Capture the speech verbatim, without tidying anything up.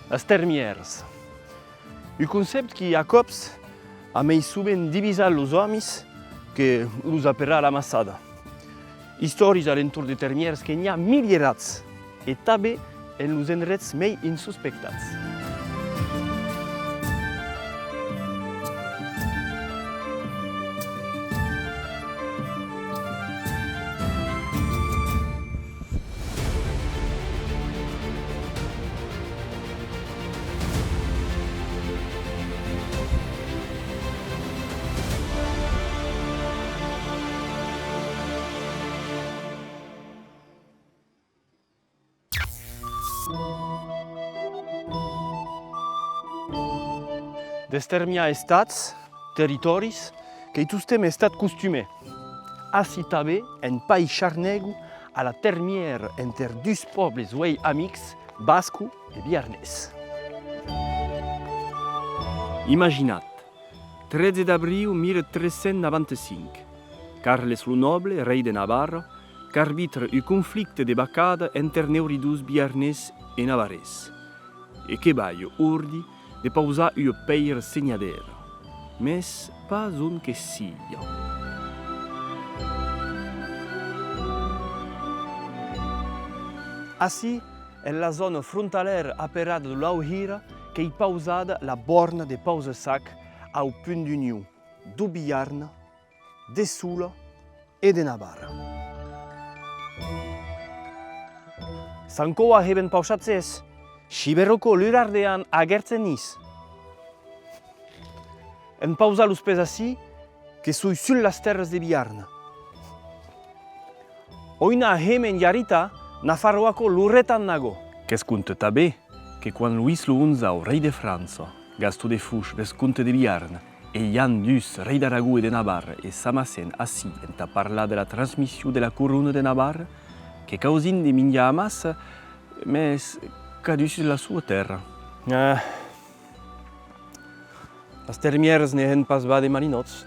Las termièras. Un concèpte qui, a còps, a mei sovent divisat los òmis que los aperar a la massada. Istòrias a l'entorn de termièras que n'i a milierats, e tanben en los endrets mei insuspectats. Destermiar estats, territòris, qu'ei tostemps estat costume. Ací tanben, en País Charnègo, a la termièra enter dus pòbles uei amics, basco e biarnés. Imaginatz, tretze d'abriu mila tres cents navanta cinc, Carles lo Nòble, rei de Navarra, qu'arbitra un conflicte de vacada enter neuridors biarnés e navarrés, e que balha ordi de pausar ua pèira senhadèra, mès pas on que sia. Ací, en la zòna frontalèra aperada de l'Auhira, qu'ei pausada la bòrna de Pausasac au punt d'union deu Biarn, de Sola e de Navarra. S'ancò a hèn pausatzèrs, Chiberocò, Lurardean, Aguertzenís. En pausar los pès ací, que soi sus las tèrras de Biarn. Oina hèn en Jarita, Nafarroacò, Loretan, Nagò. Que's conta tanben que quan Loís lo onzau, rei de França, Gastó de Foish, vescomte de Biarn, e Jan dus, rei d'Aragó e de Navarra, e s'amassen ací entà parlar de la transmission de la corona de Navarra, que causin de minjar amassa, mès cadun sus la soa tèrra. Ah. Las termièras ne hèn pas bas de malinòts.